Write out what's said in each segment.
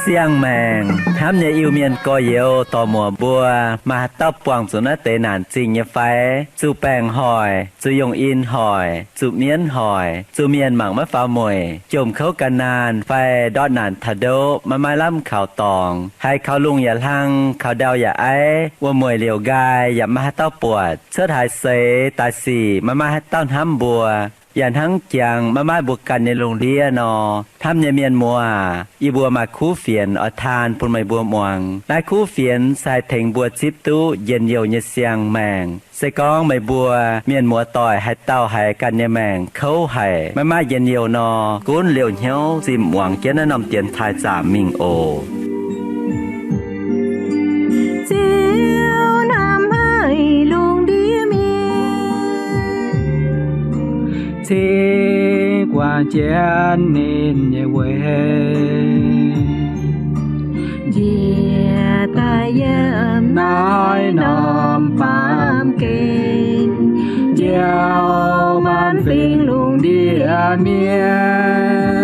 Siang-maengc hnamv nyei Iu-Mienh gorx-youz dorc-muoc mbuo, maaih haaix dauh buangh zuqc naaiv deix naanc zingh nyei fai? Zuqc baengc hoic, zuqc yongh in hoic, zuqc mienv hoic, zuqc mienh mangc maiv faaux mueic, jomc kouv gan naanh fai ndortv naanc taux ndoqv maiv maaih lamh kaux dorngx, haiz kaux lungh yaac hlang, kaux ndau yaac aiv, wuom-mueic liouc nqaai yaac maiv maaih haaix dauh buatc, cuotv haaix seix daaih sic maiv maaih haaix dauh hnamv mbuo, yaac hnangv jangx maiv maaih mbuo ganh nyei lungh ndiev nor, hnamv nyei mienh muoz, yie mbuo maaih kuv fienx oix taan bun meih mbuo muangx. Naaiv kuv fienx se haih tengx mbuo zipv duqv njien-youh nyei siang-maengc. Se gorngv meih mbuo mienh muoz-doic haaix dauh haiz ganh nyei maengc kouv haic, maiv maaih njien-youh nor, gunv liouh hnyouv zinh muangx jienv naaiv norm dienx taaih zaamc mingh oc. Ziouv hnamv haic lungh ndiev mienh, cingx guangc jienv ninh nyei weic, njiec daaih yiem naaiv norm baamh gen, njoux maanc fingx lungh ndiev mienh.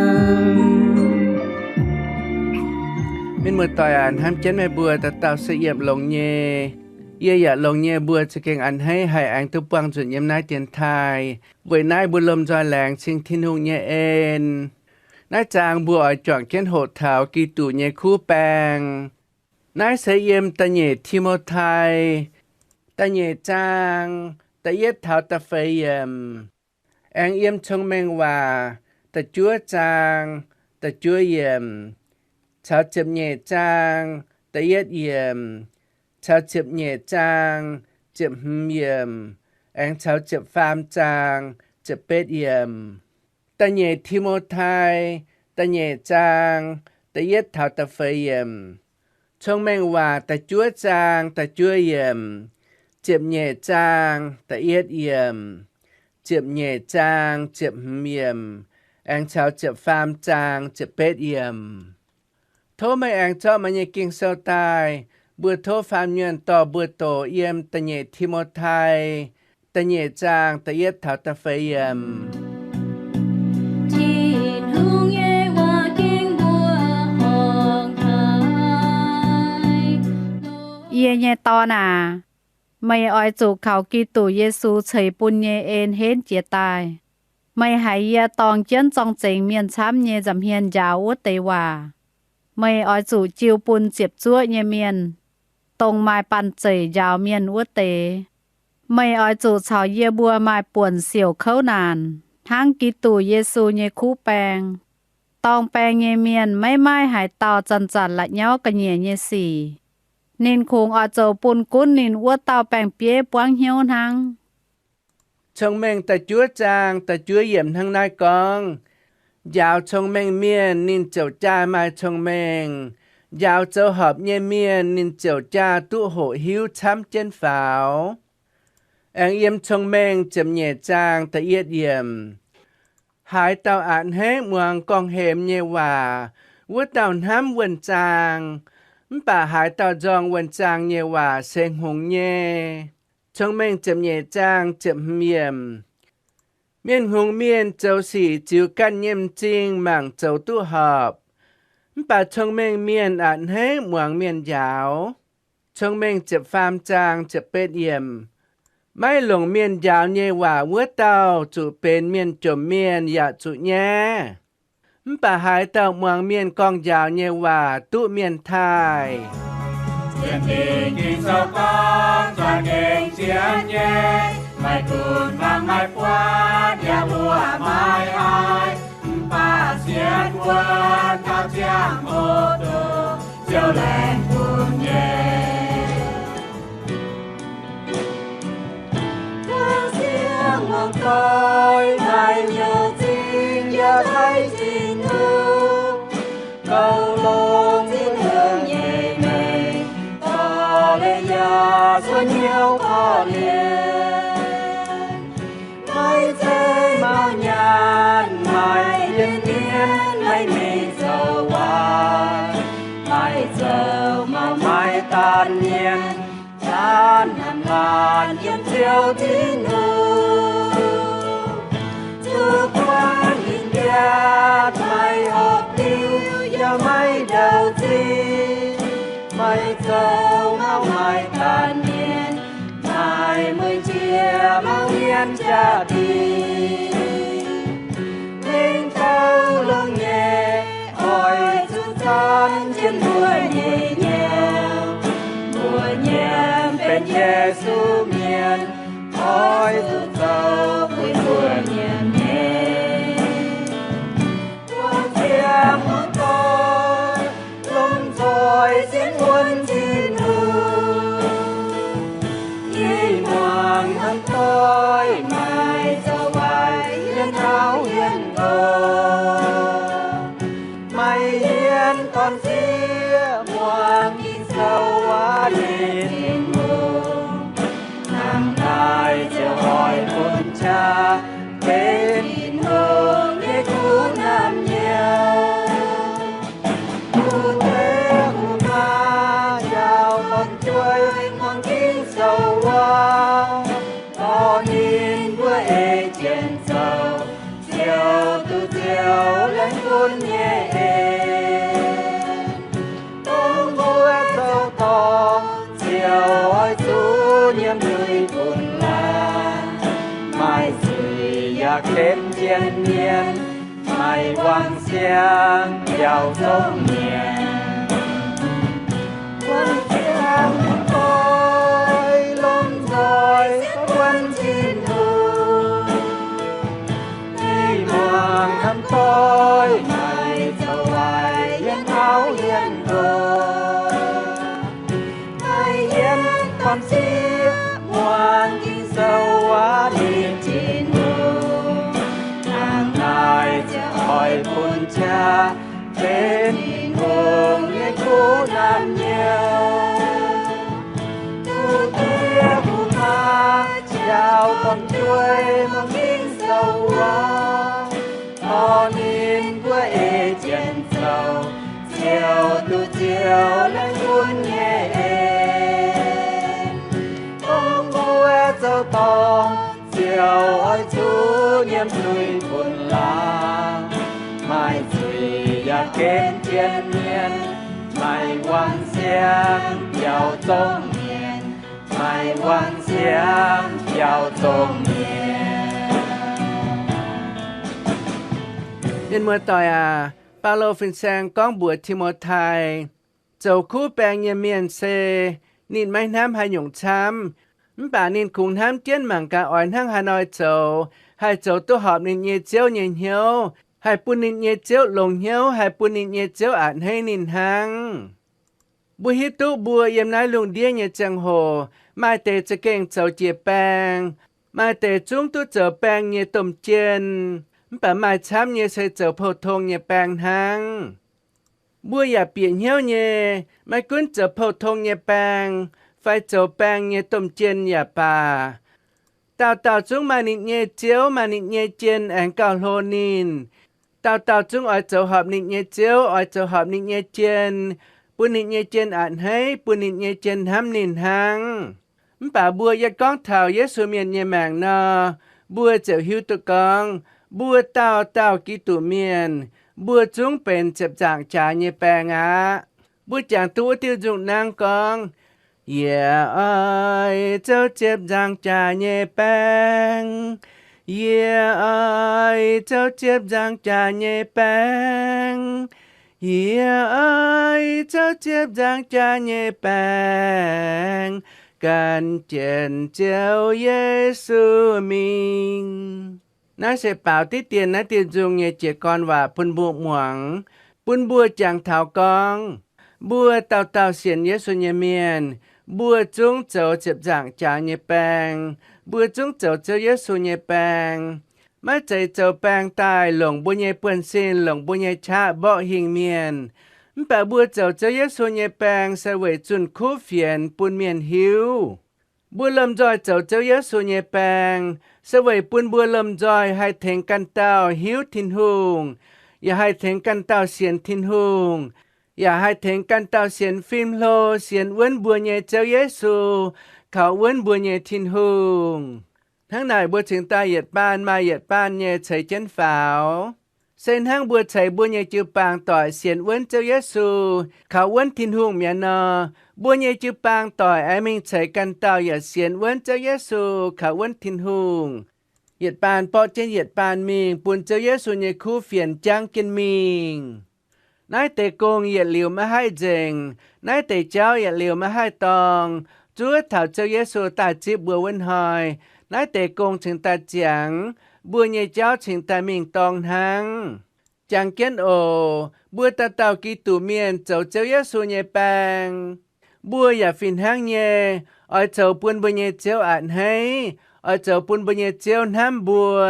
Mienh muoz-doic aac, hnamv jienv meih mbuo dauh dauh se yiem longx nyei. Yie yaac longx nyei, mbuo za'gengh a'hneiv haic aengx duqv buangh nzunc yiem naaiv dienx taaih. Weic naaiv mbuo lomh nzoih laengz cing Tin-Hungh nyei en. Naaiv zaang mbuo oix juangc jienv hoqc taux Giduc nyei kuv baeng. Naaiv se yiem da'nyeic Ti^mo^tai da'nyeic zaang da'yietv taux da'feix yiemc. Aengx yiem Cong-Mengh Waac da'juov zaang da'juov yiemc, caux ziepc nyeic zaang da'yietv yiemc, caux ziepc nyeic zaang ziepc hmz yiemc, aengx caux ziepc faam zaang ziepc betv yiemc. Da'nyeic Ti^mo^tai da'nyeic zaang da'yietv taux da'feix yiemc. Cong-Mengh Waac da'juov zaang da'juov yiemc, ziepc nyeic zaang da'yietv yiemc, ziepc nyeic zaang ziepc hmz yiemc, aengx caux ziepc faam zaang ziepc betv yiemc. Tov meih aengx zorqv meih nyei Ging-Sou daaih, mbuo tov faam nyuonh dorh mbuo doqc yiem da'nyeic Ti^mo^tai da'nyeic zaang da'yietv taux da'feix yiemc. Tin-Hungh nyei waac gengh mbuo horngc haic. Yie nyei dorn aac, meih oix zuqc kaux Giduc Yesu ceix bun nyei en henv jiez daaih. Meih haiz yie dorng jienv zorng-zengx mienh camv nyei nza'hmien njaaux wuov deix waac. Meih oix zuqc jiu bun ziepc zuoqv nyei mienh, dongh maaih banh zeic njaaux mienh wuov deix. Meih oix zuqc caux yie mbuo maaih buonc siouc kouv naanc, hnangv Giduc Yesu nyei kuv baeng. Dorng baeng nyei mienh maiv maaih haaix dauh zanc-zanc la'nyauv ga'nyiec nyei sic. Ninh kungx oix zoux bun gunv ninh wuov dauh baeng-bieiv buangv hnyouv hnangv. Cong-Mengh da'juov zaang da'juov yiemc hnangv naaiv gorngv, njaaux cong-mengh mienh ninh ziouc jaa maaih cong-mengh. Njaaux zoux horpc nyei mienh ninh ziouc jaa duqv hoqc hiuv camv jienv faaux. Aengx yiem Cong-Mengh ziepc nyeic zaang da'yietv yiemc, haaix dauh a'hneiv muangx gorngv-hemx nyei waac, wuov dauh hnamv wuonh zaang. Mv baac haaix dauh nzorng wuonh zaang nyei waac se hngongx nyei. Cong-Mengh ziepc nyeic zaang ziepc hmz yiemc. Mienh hngongx mienh zoux sic ziux ganh nyei m'zing mangc zoux duqv horpc, mv baac cong-mengh mienh a'hneiv muangx mienh njaaux. Cong-Mengh ziepc faam zaang ziepc betv yiemc. Maiv longc mienh njaaux nyei waac wuov dauh zuqc benx mienh jomc mienh yaac zuqc nyaiv. Mv baac haaix dauh muangx mienh gorngv-njaaux nyei waac duqv mienh taaih. Sienx Fingx Ging-Sou gorngv, za'gengh sienx nyei, maiv gunv hmuangx maiv buatc, yaac mbuoqc maiv haih. Mv baac sienx wuonh taux ziangh hoc dongh Ziouv laengz bun nyei. Taux siang-maengc doic maaih hnyouv zingh yaac haih zinh duqv, gauh longc Tin-Hungh nyei mengh dorh leiz yaac cuotv hnyouv korv-lienh. Maiv zeiz mauh nyaanh, maiv dienx dienx, maiv mingh zoux waaic. Daan mienh, daan hnamv laanh yiem Ziouv Tin-Hungh, zuqc buangv ninh biatv, maiv horpc diuv yaac maiv ndau-zinh, maiv zoux mauv maaih daan mienh, maiv mueiz njiec mauv mienh jaa-dingh. Mengh douh longx nyei, oix zuqc zorqv jienv mbuo nyei nyiemc. Mbuo nyiemc benx Yesu mienh, oix zuqc zoux buix mbuo nyiemc nyei. Wuov ziangh muoz-doic, lomh nzoih sienx wuonv Tin-Hungh. Ih muangx hnamv doic, maiv zoux waaic yiem taux hienh nqox. Maiv hienx dorn-sieqv muangx Ging-Sou waac nyei Tin-Hungh. Hnangv naaic ziouc oix bun qaqv benx Tin-Hungh nyei kuv hnamv nyei. Kuv deix kuv maa njaaux dorn-jueiv muangx Ging-Sou waac, dorh ninh mbuo ei jienv zoux, ziouc duqv Ziouv laengz gunv nyei en. Dongh mbuo zoux dorngc, ziouc oix zuqc nyiemc zuiz bun laanh. Maaih zuiz yaac ken jien mienh, maaih wangc siang biaux zongh mienh. Wuov ziangh muoz-doic, lomh nzoih sienx wuonv Tin-Hungh. Ih muangx hnamv doic, maiv zoux waaic yiem taux hienh nqox. Maiv hienx dorn-sieqv muangx Ging-Sou waac nyei Tin-Hungh. Hnangv naaic ziouc oix bun qaqv benx Tin-Hungh nyei kuv hnamv nyei. Kuv deix kuv maa njaaux dorn-jueiv muangx Ging-Sou waac, dorh ninh mbuo ei jienv zoux, ziouc duqv Ziouv laengz gunv nyei en. Dongh mbuo zoux dorngc, ziouc oix zuqc nyiemc zuiz bun laanh. Maaih zuiz yaac ken jien mienh, maaih wangc siang biaux zongh mienh, maaih wangc siang biaux zongh mienh. Mienh muoz-doic aac, Baulo fin-saeng gorngv mbuox Ti^mo^tai, zoux kuv baeng nyei mienh se ninh maiv hnamv haaix nyungc camv, mv baac ninh kungx hnamv jienv mangc gaax oix hnangv haaix nor zoux, haih zoux duqv horpc ninh nyei Ziouv nyei hnyouv, haih bun ninh nyei Ziouv longx hnyouv, haih bun ninh nyei Ziouv a'hneiv ninh hnangv. Mbuo hiuv duqv mbuo yiem naaiv lungh ndiev nyei ziangh hoc, maaih deix za'gengh zoux jiex baeng, maaih deix zungv duqv zoux baeng nyei domh jien, mv baac maaih camv nyei se zoux pou-tong nyei baeng hnangv. Mbuo yaac bieqc hnyouv nyei, maiv gunv zoux pou-tong nyei baeng fai zoux baeng nyei domh jien yaac baac, dauh dauh zungv maaih ninh nyei ziouv, maaih ninh nyei jien aengx gauh hlo ninh. Dauh dauh zungv oix zoux horpc ninh nyei ziouv, oix zoux horpc ninh nyei jien, bun ninh nyei jien a'hneiv, bun ninh nyei jien hnamv ninh hnangv. Mv baac mbuo yietv gorngv taux Yesu Mienh nyei maengc nor, mbuo ziouc hiuv duqv gorngv, mbuo dauh dauh Giduc Mienh, mbuo zungv benx ziepc nzaangc jaax nyei baeng aqv. Mbuo jangx duqv wuov diuh nzungh nangv gorngv, Yie oix zoux ziepc nzaangc jaax nyei baeng. Yie oix zoux ziepc nzaangc jaax nyei baeng. Yie oix zoux ziepc nzaangc jaax nyei baeng, gan jienv Ziouv Yesu mingh. Naaiv se baaux diqv dien naaiv diuh nzung nyei jiez gorn waac bun mbuo muangx, bun mbuo jangx taux gorngv, mbuo dauh dauh sienx Yesu nyei mienh, mbuo zungv zoux ziepc nzaangc jaax nyei baeng, mbuo zungv zoux Ziouv Yesu nyei baeng. Maiv zeiz zoux baeng daaih longc mbuo nyei buonv-sin, longc mbuo nyei qaqv mborqv hingh mienh. Mv baac mbuo zoux Ziouv Yesu nyei baeng se weic zunh kuv fienx bun mienh hiuv. Mbuo lomh nzoih zoux Ziouv Yesu nyei baeng se weic bun mbuo lomh nzoih haih tengx ganh dauh hiuv Tin-Hungh, yaac haih tengx ganh dauh sienx Tin-Hungh, yaac haih tengx ganh dauh sienx fim hlo, sienx wuonv mbuo nyei Ziouv Yesu, kaux wuonv mbuo nyei Tin-Hungh. Hnangv naaic mbuo cingx daaih yietc baanh maaih yietc baanh nyei ceix jienv faaux. Se hnangv mbuo ceix mbuo nyei jiu-baang doic sienx wuonv Ziouv Yesu, kaux wuonv Tin-Hungh mi'aqv nor, mbuo nyei jiu-baang doic aengx mingh ceix ganh dauh yaac sienx wuonv Ziouv Yesu, kaux wuonv Tin-Hungh. Yietc baanh borqv jienv yietc baanh mingh, bun Ziouv Yesu nyei kuv fienx jangv jienv mingh. Naaiv deix gong yietc liuz maiv haih nzengc, naaiv deix jauv yietc liuz maiv haih dorng. Zuov taux Ziouv Yesu daaih zipv mbuo wuov hnoi, naaiv deix gong cingx daaih ziangx, mbuo nyei jauv cingx daaih mingh dorng hnangv. Jangx jienv oc. Mbuo dauh dauh Giduc mienh zoux Ziouv Yesu nyei baeng. Mbuo yaac fih hnangv nyei, oix zoux bun mbuo nyei Ziouv a'hneiv, oix zoux bun mbuo nyei Ziouv hnamv mbuo.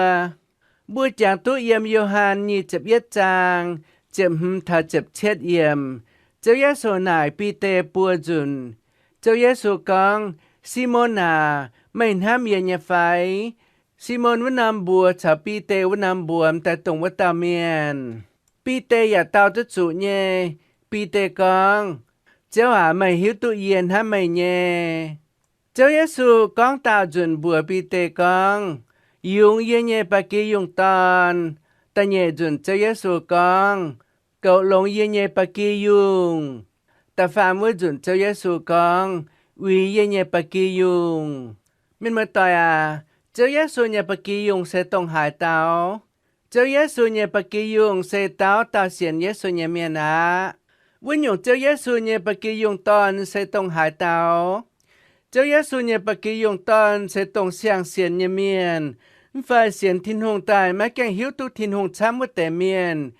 Mbuo jangx duqv yiem Yo^han nyic ziepc yietv zaang ziepc hmz taux ziepc cietv yiemc. Ziouv Yesu naaic Bide buo nzunc. Ziouv Yesu gorngv, Simon aac, meih hnamv yie nyei fai? Simon wuov norm mbuox caux Bide wuov norm mbuox m'daaih dongh wuov dauh mienh. Bide yaac dau duqv zuqc nyei. Bide gorngv, Ziouv aac, meih hiuv duqv yie hnamv meih nyei. Ziouv Yesu gorngv daauh nzunc mbuox Bide gorngv, Yungz yie nyei ba'gi yungh dorn. Da'nyeic nzunc Ziouv Yesu gorngv, Goux longx yie nyei ba'gi yungh. Da'faam wuov nzunc Ziouv Yesu gorngv, Uix yie nyei ba'gi yungh. Mienh muoz-doic aac, Ziouv Yesu nyei ba'gi yungh se dongh haaix dauh? Ziouv Yesu nyei ba'gi yungh se dauh dauh sienx Yesu nyei mienh aqv. Wuov nyungc Ziouv Yesu nyei ba'gi yungh dorn se dongh haaix dauh? Ziouv Yesu nyei ba'gi yungh dorn se dongh siang-sienx nyei mienh, mv fai sienx Tin-Hungh daaih maiv gaengh hiuv duqv Tin-Hungh camv wuov deix mienh.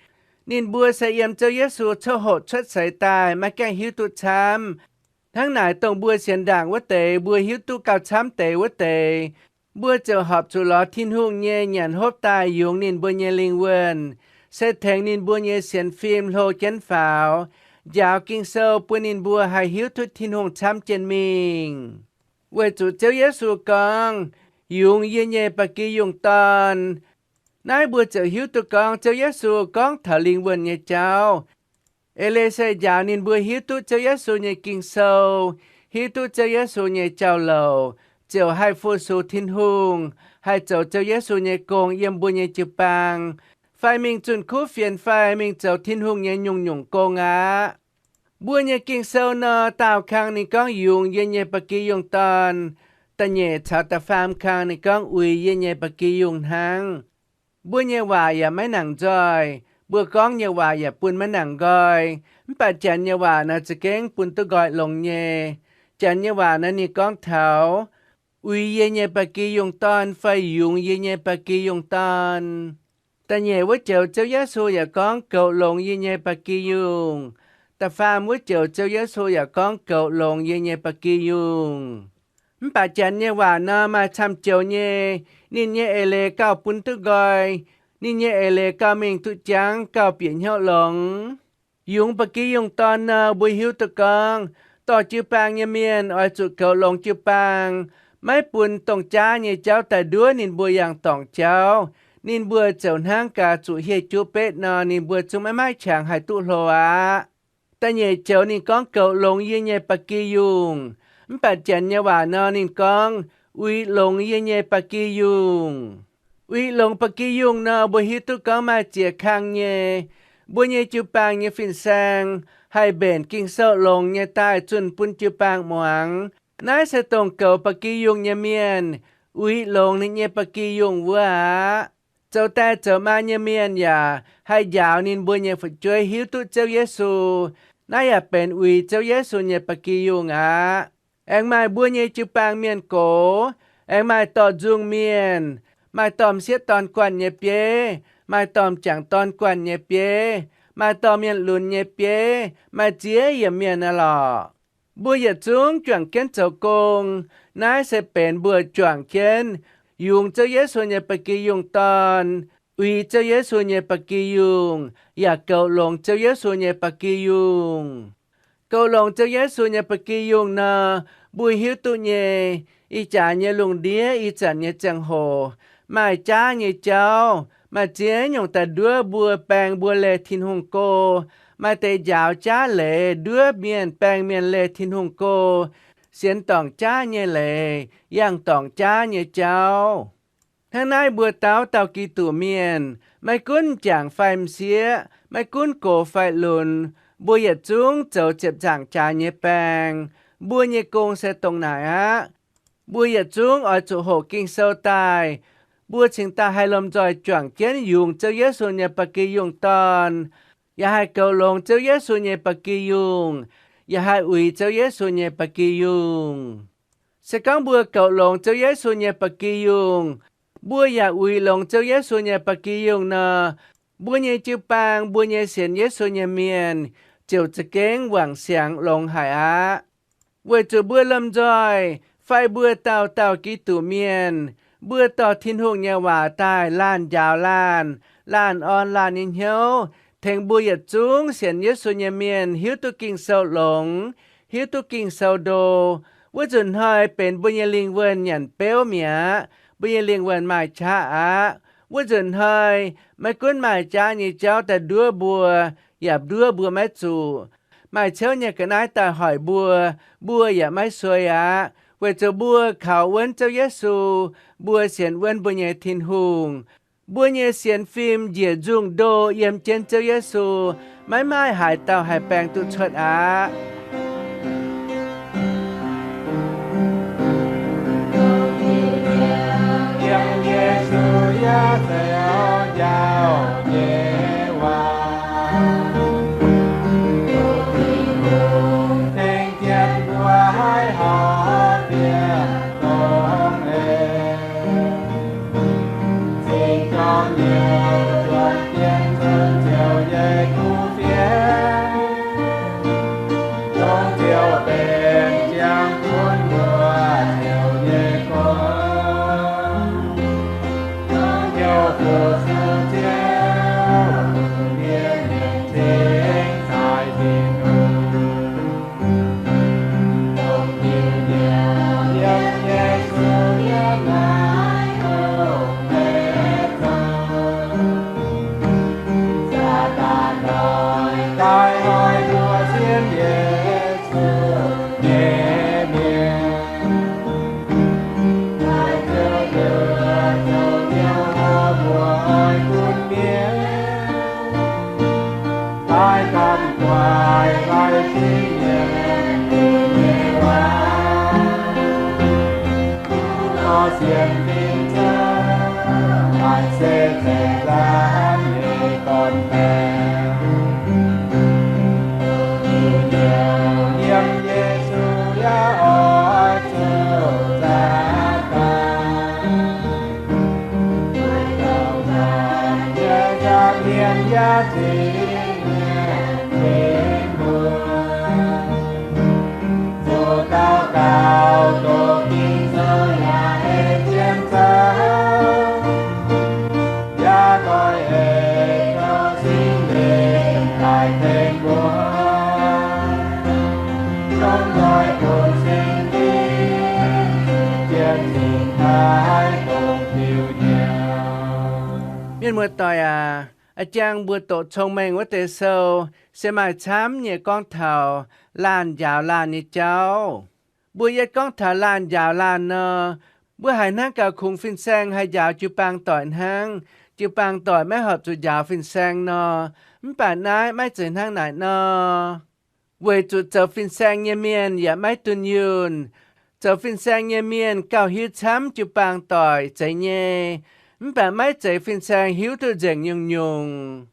Ninh mbuo se yiem Ziouv Yesu coqv hoqc cuotv seix daaih maiv gaengh hiuv duqv camv. Hnangv naaic, dongh mbuo sienx ndaangc wuov deix, mbuo hiuv duqv gauh camv deix wuov deix, mbuo ziouc horpc zuqc lorz Tin-Hungh nyei nyanc hopv daaih yungz ninh mbuo nyei lingh wuonh, se tengx ninh mbuo nyei sienx fim hlo jienv faaux, njaaux Ging-Sou bun ninh mbuo haih hiuv duqv Tin-Hungh camv jienv mingh. Weic zuqc Ziouv Yesu gorngv, Yungz yie nyei ba'gi yungh dorn, naaiv mbuo ziouc hiuv duqv gorngv Ziouv Yesu gorngv taux lingh wuonh nyei jauv. Eix leiz se njaaux ninh mbuo hiuv duqv Ziouv Yesu nyei Ging-Sou, hiuv duqv Ziouv Yesu nyei jauv-louc, ziouc haih fu-sux Tin-Hungh, haih zoux Ziouv Yesu nyei gong yiem mbuo nyei jiu-baang, fai mingh zunh kuv fienx fai mingh zoux Tin-Hungh nyei nyungc-nyungc gong aqv. Mbuo nyei Ging-Sou nor, daauh kang ninh gorngv yungz yie nyei ba'gi yungh dorn, da'nyeic caux da'faam kang ninh gorngv uix yie nyei ba'gi yungh hnangv. Mbuo nyei waac yaac maiv nangc nzoih, mbuo gorngv nyei waac yaac bun maiv nangc nqoi. Mv baac Janx nyei waac naaiv za'gengh bun duqv nqoi longx nyei. Janx nyei waac naaiv ninh gorngv taux uix yie nyei ba'gi yungh dorn fai yungz yie nyei ba'gi yungh dorn. Da'nyeic wuov joux Ziouv Yesu yaac gorngv goux longx yie nyei ba'gi yungh. Da'faam wuov joux Ziouv Yesu yaac gorngv goux longx yie nyei ba'gi yungh. Mv baac Janx nyei waac nor maaih camv joux nyei. Ninh nyei eix leiz gauh bun duqv nqoi. Ninh nyei eix leiz gauh mingh duqv jangv, gauh bieqc hnyouv longx. Yungz ba'gi yungh dorn nor, mbuo hiuv duqv gorngv dorh jiu-baang nyei mienh oix zuqc goux longx jiu-baang, maiv bun dongh jaav nyei jauv daaih nduov ninh mbuo yangh dorngc jauv. Ninh mbuo ziouc hnangv gaax zuqc hieh juv betv nor, ninh mbuo zungv maiv maaih qangx haih duqv hlo aqv. Da'nyeic joux ninh gorngv goux longx yie nyei ba'gi yungh. Mv baac Janx nyei waac nor ninh gorngv uix longx yie nyei ba'gi yungh. Uix longx ba'gi yungh nor, mbuo hiuv duqv gorngv maaih ziex kang nyei. Mbuo nyei jiu-baang nyei fin-saeng haih mbenc Ging-Sou longx nyei daaih zunh bun jiu-baang muangx. Naaiv se dongh goux ba'gi yungh nyei mienh uix longx ninh nyei ba'gi yungh wuov aqv. Zoux die zoux maa nyei mienh yaac haih njaaux ninh mbuo nyei fu'jueiv hiuv duqv Ziouv Yesu. Naaiv yaac benx uix Ziouv Yesu nyei ba'gi yungh aqv. Aengx maaih mbuo nyei jiu-baang mienh gox, aengx maaih dorh nzung mienh, maaih dorh m'sieqv dorn guanh nyei bieiv, maaih dorh m'jangc dorn guanh nyei bieiv, maaih dorh mienh lunx nyei bieiv, maaih ziex yiemc mienh aqv lorqc. Mbuo yietc zungv juangc jienv zoux gong. Naaiv se benx mbuo juangc jienv yungz Ziouv Yesu nyei ba'gi yungh dorn, uix Ziouv Yesu nyei ba'gi yungh, yaac goux longx Ziouv Yesu nyei ba'gi yungh. Goux longx Ziouv Yesu nyei ba'gi yungh nor, mbuo hiuv duqv nyei, ih jaax nyei lungh ndiev ih zanc nyei ziangh hoc, maaih jaav nyei jauv, maaih ziex nyungc daaih nduov mbuo, baeng mbuo leih Tin-Hungh go, maaih deix njaaux jaav leiz, nduov mienh, baeng mienh leih Tin-Hungh go, sienx dorngc jaav nyei leiz, yangh dorngc jaav nyei jauv. Hnangv naaiv mbuo dauh dauh Giduc mienh, maiv gunv m'jangc fai m'sieqv, maiv gunv gox fai lunx, mbuo yietc zungv zoux ziepc nzaangc jaax nyei baeng. Mbuo nyei gong se dongh naaic aqv. Mbuo yietc zungv oix zuqc hoqc Ging-Sou daaih. Mbuo cingx daaih haih lomh nzoih juangc jienv yungz Ziouv Yesu nyei ba'gi yungh dorn, yaac haih goux longx Ziouv Yesu nyei ba'gi yungh, yaac haih uix Ziouv Yesu nyei ba'gi yungh. Se gorngv mbuo goux longx Ziouv Yesu nyei ba'gi yungh, mbuo yaac uix longx Ziouv Yesu nyei ba'gi yungh nor, mbuo nyei jiu-baang, mbuo nyei sienx Yesu nyei mienh ziouc za'gengh wangc siangx longx haic aqv. Weic zuqc mbuo lomh nzoih fai mbuo dauh dauh Giduc mienh, mbuo dorh Tin-Hungh nyei waac daaih laanh njaaux laanh, laanh orn laanh nyei hnyouv, tengx mbuo yietc zungv sienx Yesu nyei mienh hiuv duqv Ging-Sou longx, hiuv duqv Ging-Sou ndo. Wuov nzunc hnoi benx mbuo nyei lingh wuonh nyanc beuv mi'aqv, mbuo nyei lingh wuonh maaih qaqv aqv. Wuov nzunc hnoi maiv gunv maaih jaav nyei jauv daaih nduov mbuo, yaac nduov mbuo maiv zuqc. Maaih ciouv nyei ga'naaiv daaih hoic mbuo, mbuo yaac maiv suei aqv, weic zuqc mbuo kaux wuonv Ziouv Yesu, mbuo sienx wuonv mbuo nyei Tin-Hungh. Mbuo nyei sienx fim njiec nzungh ndo yiem jienv Ziouv Yesu, maiv maaih haaix dauh haih baeng duqv cuotv aqv. Yiem Yesu yaac zoux njaaux nyei waac, tengx jienv mbuo haih horpc bieqc dongh eix. Zinh jorm nyei zuotc jienv cuotv Ziouv nyei kuv fienx, dongh Ziouv benx ziangh bun mbuo Ziouv nyei gorx, dongh Ziouv fu-sux Ziouv, mbuo nyei mienh cingx cai Tin-Hungh. Dongh diuh nyouz yiem Yesu yiem naaiv lungh ndeic zoux, Saadaan doic daaih hnoi nduov sienx Yesu nyei mienh, daaih Ziouv nduov zoux Ziouv wuov mbuo oix gunv mienh, daaih ganh guaix laih sin mienh nyei waac, duqv dorh sienx fim Ziouv, maaih se zeiv nzaanv nyei dorn-baeqc. Diuh nyouz yiem Yesu yaac oix zuqc zaah daaih, maiv dungx zaah nyei nzaangc mienh yaac cingx mienh cingx muoz. Zuqc daux gaux doqc Ging-Sou yaac ei jienv caux, yaac doix eix douh Singx Lingh daaih tengx mbuo, zungv doix bun Singx Lingh jienv cingx taaih dongh diuh nyouz. Mienh muoz-doic aac, a'jang mbuo doqc Cong-Mengh wuov deix sou se maaih camv nyei gorngv taux laanh njaaux laanh nyei jauv. Mbuo yietv gorngv taux laanh njaaux laanh nor, mbuo haiz hnangv gauh kungx fin-saeng haih njaaux jiu-baang doic hnangv. Jiu-baang doic maiv horpc zuqc njaaux fin-saeng nor, mv baac naaiv maiv zeiz hnangv naaic nor. Weic zuqc zoux fin-saeng nyei mienh yaac maiv dunh yunh. Zoux fin-saeng nyei mienh gauh hiuv camv jiu-baang doic zeiz nyei, mv baac maiv zeiz fin-saeng hiuv duqv nzengc nyungc-nyungc.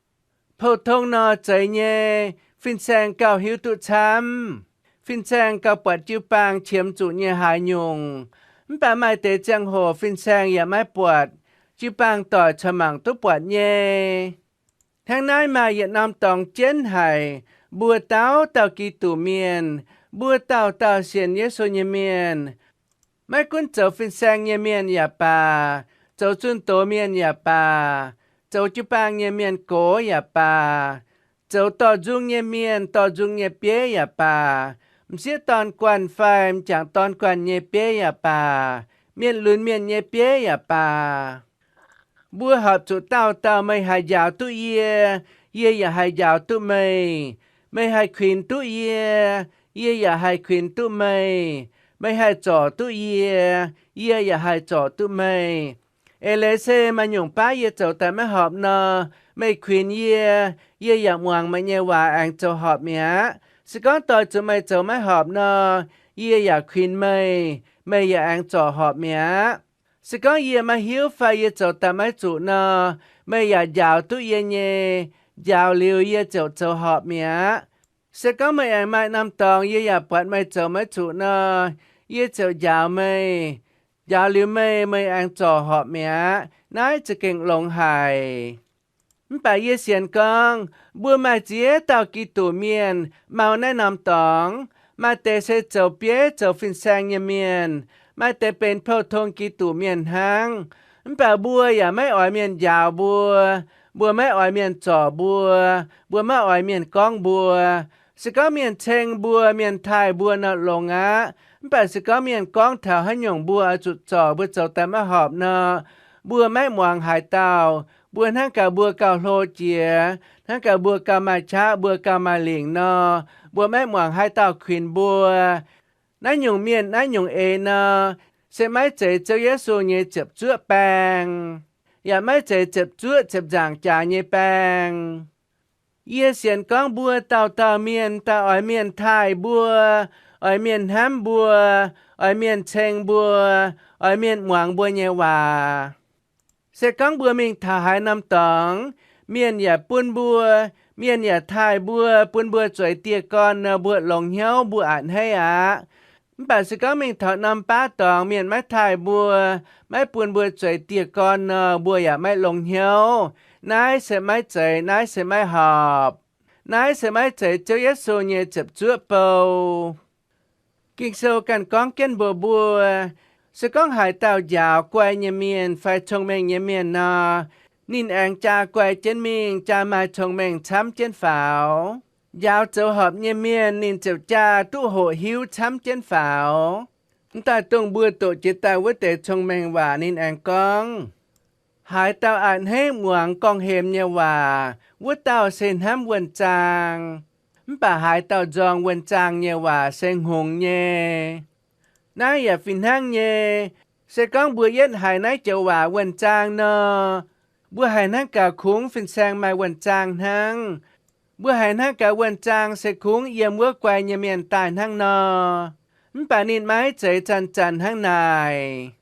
Pou-tong nor zeiz nyei, fin-saeng gauh hiuv duqv camv. Fin-saeng gauh buatc jiu-baang qiemx zuqc nyei haaix nyungc, mv baac maaih deix ziangh hoc fin-saeng yaac maiv buatc, jiu-baang doic corc mangc duqv buatc nyei. Hnangv naaiv maaih yietc norm dorngx jienv haic, mbuo dauh dauh Giduc mienh, mbuo dauh dauh sienx Yesu nyei mienh, maiv gunv zoux fin-saeng nyei mienh yaac baac, zoux zunh doz mienh yaac baac, zoux jiu-baang nyei mienh gox yaac baac, zoux dorh nzung nyei mienh, dorh nzung nyei bieiv yaac baac, m'sieqv dorn guanh fai m'jangc dorn guanh nyei bieiv yaac baac, mienh lunx mienh nyei bieiv yaac baac, mbuo horpc zuqc dauh dauh meih haih njaaux duqv yie, yie yaac haih njaaux duqv meih. Meih haih kuinx duqv yie, yie yaac haih kuinx duqv meih. Meih haih zorc duqv yie, yie yaac haih zorc duqv meih. Eix leiz se maaih nyungc baav yie zoux daaih maiv horpc nor, meih kuinx yie, yie yaac muangx meih nyei waac aengx zoux horpc mi'aqv. Se gorngv doix zuqc meih zoux maiv horpc nor, yie yaac kuinx meih, meih yaac aengx zorc horpc mi'aqv. Se gorngv yie maiv hiuv fai yie zoux daaih maiv zuqc nor, meih yaac njaaux duqv yie nyei. Njaaux liuz yie ziouc zoux horpc mi'aqv. Se gorngv meih aengx maaih norm dorngx yie yaac buatc meih zoux maiv zuqc nor, yie ziouc njaaux meih. Njaaux liuz meih, meih aengx zorc horpc mi'aqv. Naaiv za'gengh longx haic. Mv baac yie sienx gorngv mbuo maaih ziex dauh Giduc Mienh mau naaiv norm dorngx. Maaih deix se zoux bieiv zoux fin-saeng nyei mienh, maaih deix benx pou-tong Giduc Mienh hnangv. Mv baac mbuo yaac maiv oix mienh njaaux mbuo, mbuo maiv oix mienh zorc mbuo, mbuo maiv oix mienh gorngv mbuo. Se gorngv mienh ceng mbuo, mienh taaih mbuo nor longx aqv. Mv baac se gorngv mienh gorngv taux haaix nyungc mbuo oix zuqc zorc, mbuo zoux daaih maiv horpc nor, mbuo maiv muangx haaix dauh. Mbuo hnangv gaax mbuo gauh hlo jiex, hnangv gaax mbuo gauh maaih qaqv, mbuo gauh maaih lingc nor, mbuo maiv muangx haaix dauh kuinx mbuo. Naaiv nyungc mienh, naaiv nyungc eix nor, se maiv zeiz Ziouv Yesu nyei ziepc zuoqv baeng, yaac maiv zeiz ziepc zuoqv ziepc nzaangc jaax nyei baeng. Yie sienx gorngv mbuo dauh dauh mienh daaih oix mienh taaih mbuo, oix mienh hnamv mbuo, oix mienh ceng mbuo, oix mienh muangx mbuo nyei waac. Se gorngv mbuo mingh taux haaix norm dorngx, mienh yaac bun mbuo, mienh yaac taaih mbuo, bun mbuo zueiz dieh gorn nor, mbuo longx hnyouv, mbuo a'hneiv aqv. Mv baac se gorngv mingh taux norm baav dorngx, mienh maiv taaih mbuo, maiv bun mbuo zueiz dieh gorn nor, mbuo yaac maiv longx hnyouv. Naaiv se maiv zeiz, naaiv se maiv horpc. Naaiv se maiv zeiz Ziouv Yesu nyei ziepc zuoqv bou. Ging-Sou ganh gorngv jienv mbuox mbuo, se gorngv haaix dauh njaaux guai nyei mienh fai cong-mengh nyei mienh nor, ninh aengx jaa guai jienv mingh, jaa maaih cong-mengh camv jienv faaux. Njaaux zoux horpc nyei mienh, ninh ziouc jaa duqv hoqc hiuv camv jienv faaux. M'daaih dongh mbuo doqc jiex daaih wuov deix cong-mengh waac ninh aengx gorngv, haaix dauh a'hneiv muangx gorngv-hemx nyei waac, wuov dauh se hnamv wuonh zaang. Mv baac haaix dauh nzorng wuonh zaang nyei waac se hngongx nyei. Naaiv yaac fih hnangv nyei. Se gorngv mbuo yietv haiz naaiv joux waac wuonh zaang nor, mbuo haiz hnangv gaax kungx fin-saeng maaih wuonh zaang hnangv. Mbuo haiz hnangv gaax wuonh zaang se kungx yiem wuov guai nyei mienh daaih hnangv nor. Mv baac ninh maiv zeiz zanc-zanc hnangv naaic.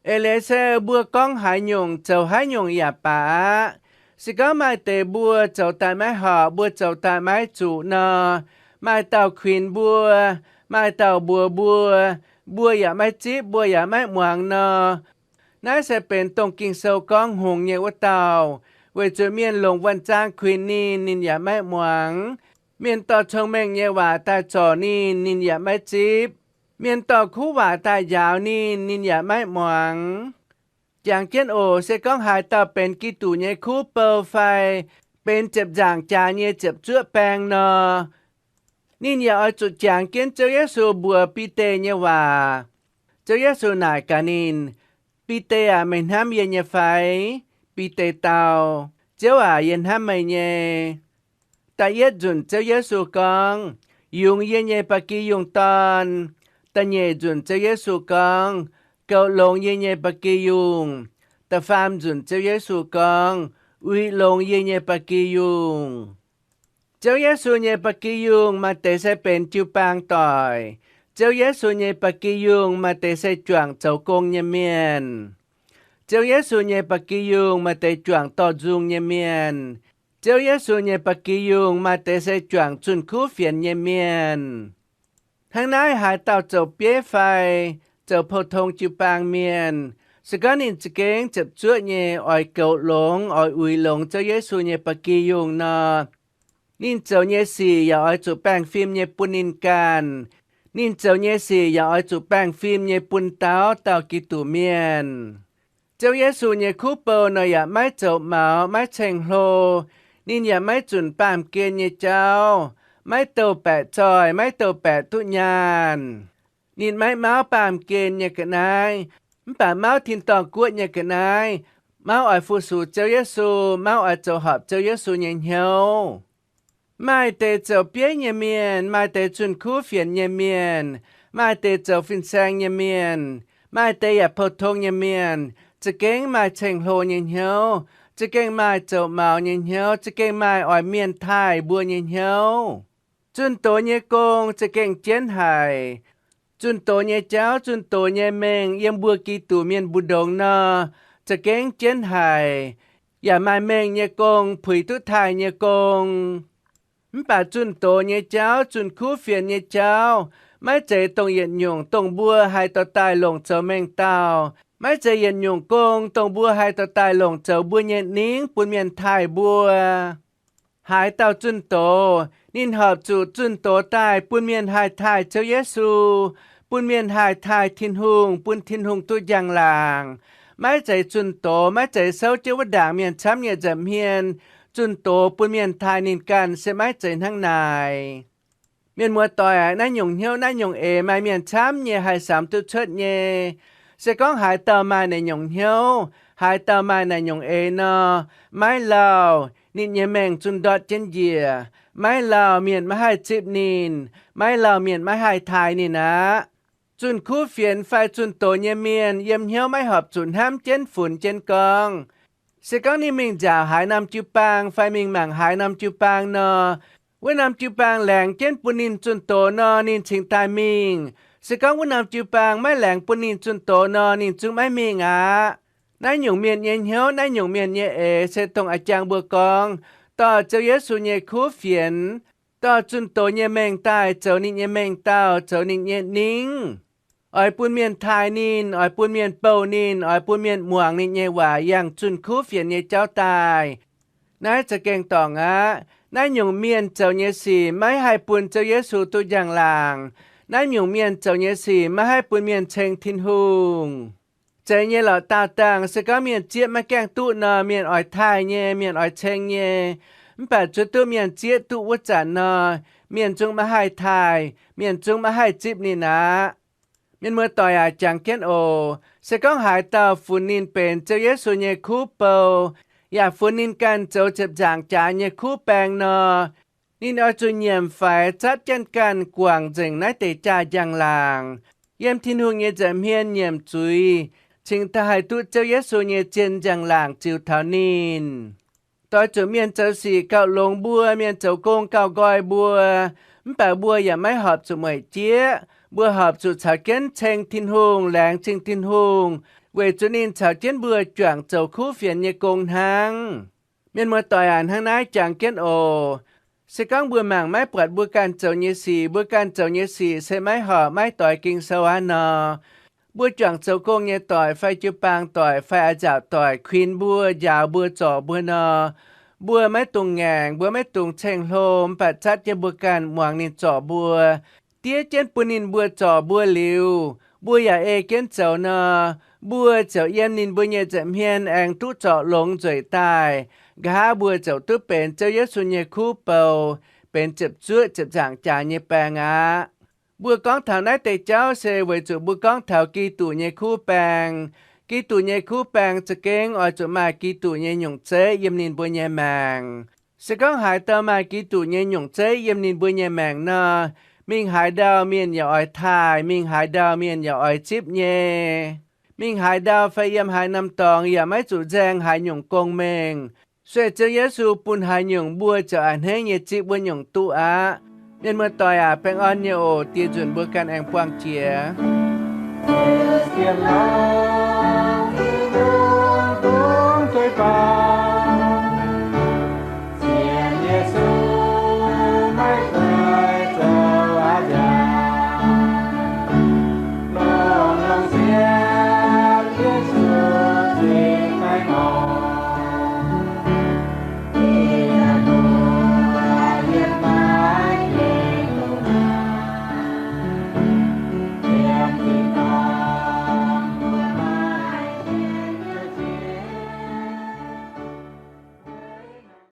Eix leiz se mbuo gorngv haaix nyungc, zoux haaix nyungc yaac baac aqv. Se gorngv maaih deix mbuo zoux daaih maiv horpc, mbuo zoux daaih maiv zuqc nor, maaih dauh kuinx mbuo, maaih dauh mbuox mbuo, mbuo yaac maiv zipv, mbuo yaac maiv muangx nor, naaiv se benx dongh Ging-Sou gorngv hngongx nyei wuov dauh. Weic zuqc mienh longc wuonh zaang kuinx ninh, ninh yaac maiv muangx. Mienh dorh cong-mengh nyei waac daaih zorc ninh, ninh yaac maiv zipv. Mienh dorh kuv waac daaih njaaux ninh, ninh yaac maiv muangx. Jangx jienv oc, se gorngv haaix dauh benx Giduc nyei kuv bou fai benx ziepc nzaangc jaax nyei ziepc zuoqv baeng nor, ninh yaac oix zuqc jangx jienv Ziouv Yesu mbuox Bide nyei waac. Ziouv Yesu naaic gaax ninh, Bide aac, meih hnamv yie nyei fai? Bide dau, Ziouv aac, yie hnamv meih nyei. Da'yietv nzunc Ziouv Yesu gorngv, Yungz yie nyei ba'gi yungh dorn. Da'nyeic nzunc Ziouv Yesu gorngv, Goux longx yie nyei ba'gi yungh. Da'faam nzunc Ziouv Yesu gorngv, Uix longx yie nyei ba'gi yungh. Ziouv Yesu nyei ba'gi yungh maaih deix se benx jiu-baang doic. Ziouv Yesu nyei ba'gi yungh maaih deix se juangc zoux gong nyei mienh. Ziouv Yesu nyei ba'gi yungh maaih deix juangc dorh nzung nyei mienh. Ziouv Yesu nyei ba'gi yungh maaih deix se juangc zunh kuv fienx nyei mienh. Hnangv naaiv haaix dauh zoux bieiv fai zoux pou-tong jiu-baang mienh, se gorngv ninh za'gengh ziepc zuoqv nyei oix goux longx, oix uix longx Ziouv Yesu nyei ba'gi yungh nor, ninh zoux nyei sic yaac oix zuqc baengh fim nyei bun ninh ganh. Ninh zoux nyei sic yaac oix zuqc baengh fim nyei bun dauh dauh Giduc mienh. Ziouv Yesu nyei kuv bou nor yaac maiv zoux maux, maiv ceng-hlo. Ninh yaac maiv zunc baamh gen nyei jauv, maiv douh baeqc zoih, maiv douh baeqc duqv nyaanh. Ninh maiv mauv baamh gen nyei ga'naaiv, mv baac mauv tin-dorngh guoqv nyei ga'naaiv. maiv oix fu-sux Ziouv Yesu, maiv oix zoux horpc Ziouv Yesu nyei hnyouv. Maaih deix zoux bieiv nyei mienh, maaih deix zunh kuv fienx nyei mienh, maaih deix zoux fin-saeng nyei mienh, maaih deix yaac pou-tong nyei mienh, za'gengh maaih ceng-hlo nyei hnyouv, za'gengh maaih zoux maux nyei hnyouv, za'gengh maaih oix mienh taaih mbuo nyei hnyouv. Zunh doz nyei gong za'gengh jienv haic. Zunh doz nyei jauv, zunh doz nyei mengh yiem mbuo Giduc mienh mbu'ndongx nor, za'gengh jienv haic, yaac maaih mengh nyei gong, puix duqv taaih nyei gong. Mv baac zunh doz nyei jauv, zunh kuv fienx nyei jauv, maiv zeiz dongh yietc nyungc dongh mbuo haih dorh daaih longc zoux mengh dauh, maiv zeiz yietc nyungc gong dongh mbuo haih dorh daaih longc zoux mbuo nyei ningv bun mienh taaih mbuo. Haaix dauh zunh doz, ninh horpc zuqc zunh doz daaih bun mienh haih taaih Ziouv Yesu, bun mienh haih taaih Tin-Hungh, bun Tin-Hungh duqv njang-laangc. Maiv zeiz zunh doz, maiv zeiz souv jienv wuov ndaangc mienh camv nyei nza'hmien zunh doz bun mienh taaih ninh ganh, se maiv zeiz hnangv naaic. Mienh muoz-doic aac, naaiv nyungc hnyouv naaiv nyungc eix maaih mienh camv nyei haih samx duqv cuotv nyei. Se gorngv haaix dauh maaih naaiv nyungc hnyouv, haaix dauh maaih naaiv nyungc eix nor, maiv lauh ninh nyei mengh zungv ndortv jienv njiec. Maiv lauh mienh maiv haih zipv ninh, maiv lauh mienh maiv haih taaih ninh aqv. Zunh kuv fienx fai zunh doz nyei mienh yiem hnyouv maiv horpc zuqc hnamv jienv funx jienv gorngv. Se gorngv ninh mingh nziaauc haaix norm jiu-baang fai mingh mangc haaix norm jiu-baang nor, wuov norm jiu-baang laengz jienv bun ninh zunh doz nor, ninh cingx daaih mingh. Se gorngv wuov norm jiu-baang maiv laengz bun ninh zunh doz nor, ninh zungv maiv mingh aqv. Naaiv nyungc mienh nyei hnyouv, naaiv nyungc mienh nyei eix se dongh a'jang mbuo gorngv, dorh Ziouv Yesu nyei kuv fienx, dorh zunh doz nyei mengh daaih zoux ninh nyei mengh dauh, zoux ninh nyei ningv. Oix bun mienh taaih ninh, oix bun mienh bouh ninh, oix bun mienh muangx ninh nyei waac yangh zunh kuv fienx nyei jauv daaih. Naaiv za'gengh dorngc aqv. Naaiv nyungc mienh zoux nyei sic maiv haih bun Ziouv Yesu duqv njang-laangc. Naaiv nyungc mienh zoux nyei sic maiv haih bun mienh ceng Tin-Hungh. Zeiz nyei lorqc, daauh dangh se gorngv mienh zieqv maiv gaengh duqv nor, mienh oix taaih nyei, mienh oix ceng nyei. Mv baac zuov duqv mienh zieqv duqv wuov zanc nor, mienh zungv maiv haih taaih, mienh zungv maiv haih zipv ninh aqv. Mienh muoz-doic aac, jangx jienv oc. Se gorngv haaix dauh funx ninh benx Ziouv Yesu nyei kuv bou, yaac funx ninh ganh zoux ziepc nzaangc jaax nyei kuv baeng nor, ninh oix zuqc nyiemc faix zatv jienv ganh guangc nzengc naaiv deix jaax njang-laangc, yiem Tin-Hungh nyei nza'hmien nyiemc zuiz, cingx daaih haih duqv Ziouv Yesu nyei zien njang-laangc ziux taux ninh. Doix zuqc mienh zoux sic gauh longx mbuo, mienh zoux gong gauh nqoi mbuo, mv baac mbuo yaac maiv horpc zuqc mueic jieqv. Mbuo horpc zuqc caux jienv ceng Tin-Hungh, laengz zingh Tin-Hungh, weic zuqc ninh caux jienv mbuo juangc zoux kuv fienx nyei gong hnangv. Mienh muoz-doic aac, hnangv naaiv jangx jienv oc. Se gorngv mbuo mangc maiv buatc mbuo ganh zoux nyei sic, mbuo ganh zoux nyei sic se maiv horpc, maiv doix Ging-Sou aqv nor, mbuo juangc zoux gong nyei doic fai jiu-baang doic fai a'nzaauc doic kuinx mbuo, njaaux mbuo, zorc mbuo nor, mbuo maiv dungx ngaengc, mbuo maiv dungx ceng-hlo, mv baac zatv jienv mbuo ganh muangx ninh zorc mbuo, diev jienv bun ninh mbuo zorc mbuo liuz, mbuo yaac ei jienv zoux nor, mbuo ziouc yiem ninh mbuo nyei nza'hmien aengx duqv zorc longx nzueic daaih. Nqa'haav mbuo ziouc duqv benx Ziouv Yesu nyei kuv bou, benx ziepc zuoqv ziepc nzaangc jaax nyei baeng aqv. Mbuo gorngv taux naaiv deix jauv se weic zuqc mbuo gorngv taux Giduc nyei kuv baeng. Giduc nyei kuv baeng za'gengh oix zuqc maaih Giduc nyei nyungc zeiv yiem ninh mbuo nyei maengc. Se gorngv haaix dauh maaih Giduc nyei nyungc zeiv yiem ninh mbuo nyei maengc nor, mingh haaix ndau mienh yaac oix taaih, mingh haaix ndau mienh yaac oix zipv nyei. Mingh haaix ndau fai yiem haaix norm dorngx yaac maiv zuqc nzaeng haaix nyungc gong-mengh. Sueih Ziouv Yesu bun haaix nyungc, mbuo ziouc a'hneiv nyei zipv wuov nyungc duqv aqv. Mienh muoz-doic aac, baengh orn nyei oc. Dieh nzunc mbuo ganh aengx buangh jiex.